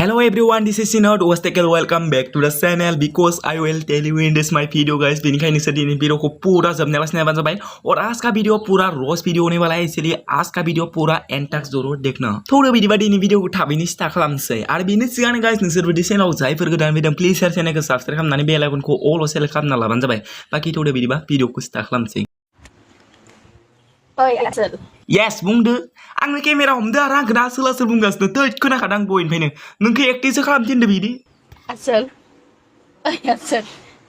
Hello everyone, this is Sinod. Welcome back to the channel because I will tell you in this my video guys. बेनिखायनो नोंसोर दिनै भिडियोखौ पूरा जोबनायालासे नायबानो जाबाय और आज का वीडियो पूरा रोस्ट वीडियो होने वाला है इसलिए आज का वीडियो पूरा एंड तक जरूर देखना। थोड़ा बिदिबा दिनै भिडियोखौ थाबैनो स्टार्ट खालामनोसै आरो बेनि सिगां गाइस नोंसोर बिदि चेनेलाव जायफोर गोदान फैदों प्लिज शेयार चेनेलखौ साबस्क्राइब खालामनानै बेल आइकनखौ अल सेलेक्ट खालामना लाबानो जाबाय। बाकी थोड़ा बिदिबा भिडियोखौ स्टार्ट खालामनोसै। ओइ आसोल Yes, बुंदो आंनो केमेरा हमदो आरो आंखौ दा सोलासोल बुंगासिनो थै खोनाखादों आं बयनिफ्रायनो नोंखौ एक्टिंसो खालामथिनदो बिदि आसोल ओइ आसोल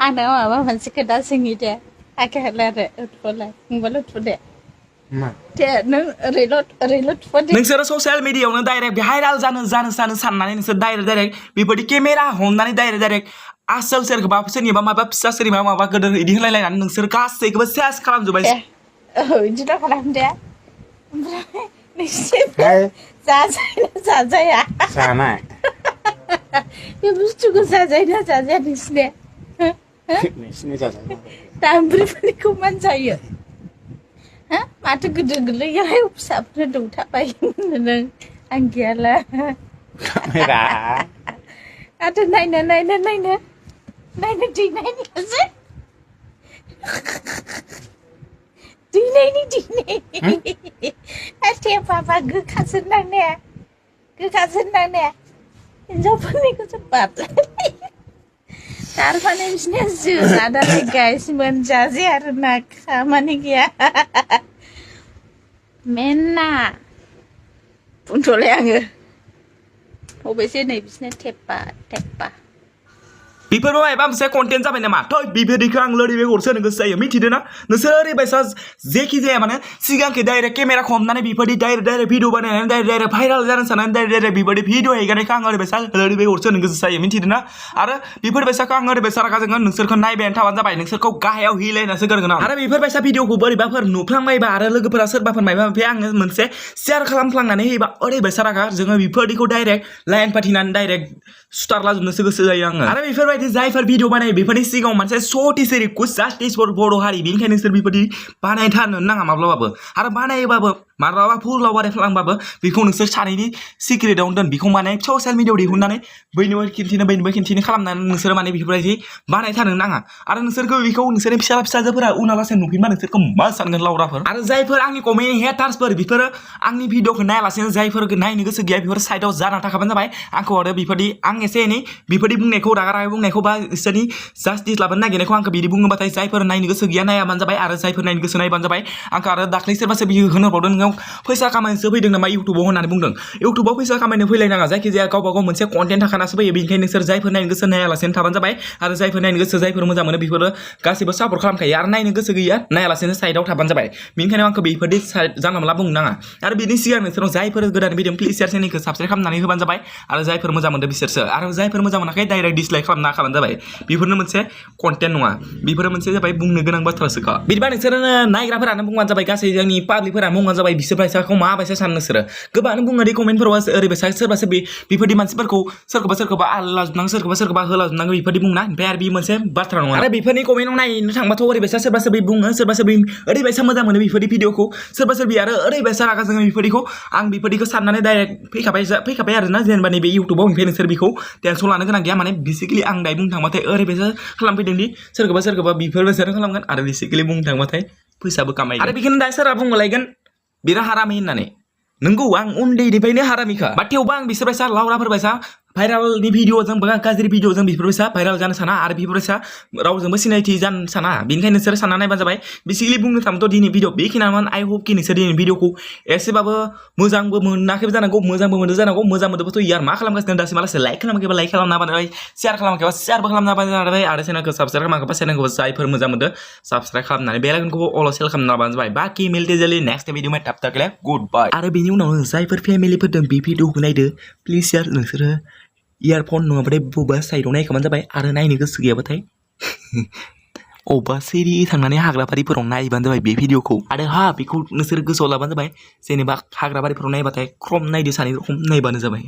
आंनाव माबा मोनसे खोथा सोंनि दे आखाइला आरो उठफलाय बुंबाल' उठफदे मा दे नों ओरैल' उठफदे नोंसोर ससियेल मिडियायावनो डाइरेक्ट भाइराल जानो साननानै नोंसोर डाइरेक्ट बेबायदि केमेरा हमनानै डाइरेक्ट आसोल सोरखौबा सोरनिबा माबा फिसा सोरनिबा माबा गोदोर इदि होलायलायनानै नोंसोर गासैखौबो सेस खालामजोबबाय इदिल' खालामदे ओमफ्राय नोंसोर जाजाया जानाय बे बुस्थुखौ जाजायोना जाजाया नोंसिने नोंसिनि जाजायो दामब्रिफोरनिखौ मान जायो हा माथो गिदिर गोरलैयाहाय फिसाफोरनो दौथाबायो नों आं गैयाला कामेरा माथो नायनो दैनायनिसै दैनायनि टेपाबा गोखासो नांनाया हिनजावफोरनिखौसो बारलाय थारमाने बिसोरनिया जोनादालाय गाइस मोनजाजे आरोना खामानि गैया मेनना बुंथ'लाय आङो अबेसे नै बिसोरनिया टेपा बेफोरबो माबा मोनसे कन्टेन्ट जाबाय नामा थै बेबायदिखौ आं लोरिबे हरसो गोसो जायो मिथिदों ना नोंसोर ओरैबायसा जेखि जाया माने सिगांखि डाइरेक्ट केमेरा हमनानै बेबायदि डाइरेक्ट भिडिअ बानायनानै डाइरेक्ट भाइराल जानो साननानै डाइरेक्ट बेबायदि भिडिअ हेगारनायखौ आं ओरैबायसा लोरिबे हरसो गोसो जायो मिथिदों ना आरो बेफोरबायसाखौ आं ओरैबायसा रागा जोङो नोंसोरखौ नायबायानो थाबानो जाबाय नोंसोरखौ गाहायाव हिलायनासो गारगोन आं आरो बेफोरबायसा भिडिअखौ बोरैबाफोर नुफ्लांबायबा आरो लोगोफोरा सोरबाफोर माबा माबि आङो मोनसे शेयार खालामफ्लांनानै होयोबा ओरैबायसा रागा जोङो बेफोरदिखौ डाइरेक्ट लाइन पाथिनानै डाइरेक्ट सुथारलाजोबनोसो गोसो जायो आङो आरो बेफोरबायदि जायफोर भिडिअ बानायो बेफोरनि सिगाङाव मोनसे सटिस रिक्वेस्ट जास्टिस फर बर' हारि बेनिखायनो नोंसोर बेबायदि बानायथारनो नाङा माब्लाबाबो आरो बानायोबाबो माब्लाबा फुलाव बानायफ्लांबाबो बेखौ नोंसोर सानैनि सिक्रेटावनो दोन बेखौ माने ससियेल मिडियायाव दिहुननानै बैनोबो खिन्थिनो खालामनानै नोंसोर माने बेफोरबायदि बानायथारनो नाङा आरो नोंसोरखौ बेखौ नोंसोरनि फिसाजोफोरा उनावलासे नुफिनबा नोंसोरखौ मा सानगोन लावराफोर आरो जायफोर आंनि कमेन्ट हेटार्सफोर बेफोरो आंनि भिडिअखौ नायालासेनो जायफोर नायनो गोसो गैया बेफोर साइडआव जाना थाखाबानो जाबाय आंखौ आरो बेफोरदि आं एसे एनै बेफोरदि बुंनायखौ रागा बुंनायखौ बा इसोरनि जास्टिस लाबोनो नागिरनायखौ आंखौ बिदि बुङोबाथाय जायफोर नायनो गोसो गैया नायाबानो जाबाय आरो जायफोर नायनो गोसो नायबानो जाबाय आंखौ आरो दाख्लै सोरबासो बियो होनहरबावदों नोंनाव फैसा खामायनोसो फैदों नामा इउटुबाव होननानै बुंदों इउटुबाव फैसा खामायनो फैलायनाङा जायखिजाया गावबा गाव मोनसे कन्टेन्ट थाखानासो फैयो बेनिखायनो नोंसोर जायफोर नायनो गोसो नायालासेनो थाबानो जाबाय आरो जायफोर नायनो गोसो जायफोर मोजां मोनो बेफोरो गासैबो सापर्ट खालामखायो आरो नायनो गोसो गैया नायालासेनो साइडआव थाबानो जाबाय बेनिखायनो आंखौ बेफोरदि जानला मोनला बुंनो नाङा आरो बिनि सिगां नोंसोरनाव जायफोर गोदान फैदों प्लिज शेयार चेनेलखौ साबस्क्राइब खालामनानै होबानो जाबाय आरो जायफोर मोजां मोनदों बिसोरसो आरो जायफोर मोजां मोनाखै डाइरेक्ट डिसलाइक खालामना होखाबानो जाबाय बेफोरनो मोनसे कन्टेन्ट नङा बेफोरो मोनसे जाबाय बुंनो गोनां बाथ्रासोखा बिदिबा नोंसोरो नायग्राफोरानो बुंबानो जाबाय गासै जोंनि पाब्लिकफोरा बुंबानो जाबाय बिसोर बायसाखौ माबायसा सानो नोंसोरो गोबां बुङो दि कमेन्टफोराव ओरैबायसा सोरबासो बेफोरदि मानसिफोरखौ सोरखौबा आलाजोबनांगौ सोरखौबा होलाजोबनांगौ बेफोरदि बुंना ओमफ्राय आरो बे मोनसे बाथ्रा नङा आरो बेफोरनि कमेन्टआव नायनो थांबाथ' ओरैबायसा सोरबासो बुङो सोरबासो ओरैबायसा मोजां मोनो बेफोरदि भिडिअखौ सोरबासो आरो ओरैबायसा रागा जोङो बेफोरदिखौ आं बेफोरदिखौ साननानै डाइरेक्ट फैखाबाय आरोना जेनेबा नैबे इउटुबाव ओमफ्राय नोंसोर बेखौ टेनसन लानो गोनां गैया माने बेसिकेलि आं दायो बुंनो थांबाथाय ओरैबायसा खालामफैदों दि सोरखौबा बेफोरबायसानो खालामगोन आरो बेसिकेलि बुंनो थांबाथाय फैसाबो खामायगोन आरो बेखौनो दा सोरबा बुंलायगोन बिराद हारामि होननानै नंगौ आं उन्दैनिफ्रायनो हारामिखा बाट थेवबो आं बिसोरबायसा लावराफोरबायसा भाइरालनि भिडिअजों गाज्रि भिडिअजों बेफोरबायसा भाइराल जानो साना आरो बेफोरबायसा रावजोंबो सिनायथि जानो साना बेनिखायनो नोंसोर सानना नायबानो जाबाय बेसिकेलि बुंनो थाङोब्लाथ' दिनै भिडिअ बेखिनियानो आइ होप कि नोंसोर दिनै भिडिअखौ एसेबाबो मोजांबो मोनाखैबो जानांगौ मोजांबो मोनदों जानांगौ मोजां मोनदोंबाथ' यार मा खालामगासिनो दासिमालासे लाइक खालामाखैबा लाइक खालामना होबानो शेयार खालामाखैबा शेयारबो खालामना होबानो जाबाय आरो चेनेलखौ साबस्क्राइब खालामाखैबा चेनेलखौ जायफोर मोजां मोनदों साबस्क्राइब खालामनानै बेल आइकनखौ अल सेल खालामना होबानो जाबाय बाखि मिलते जलि नेक्स्ट भिडिअ में तब तक ले गुड बाय आरो बेनि उनाव जायफोर फेमिलिफोर दं बे भिडिअखौ नायदो प्लिज यार नोंसोरो इयारफन नङाबाथाय बबेबा साइडआव नायखाबानो जाबाय आरो नायनो गोसो गैयाबाथाय अबेबा सिरि थांनानै हाग्राबारिफोराव नायबानो जाबाय बे भिडिअखौ आरो बेखौ नोंसोर गोसोआव लाबानो जाबाय जेनेबा हाग्राबारिफोराव नायबाथाय क्रम नायदो सानै रखम नायबानो जाबाय।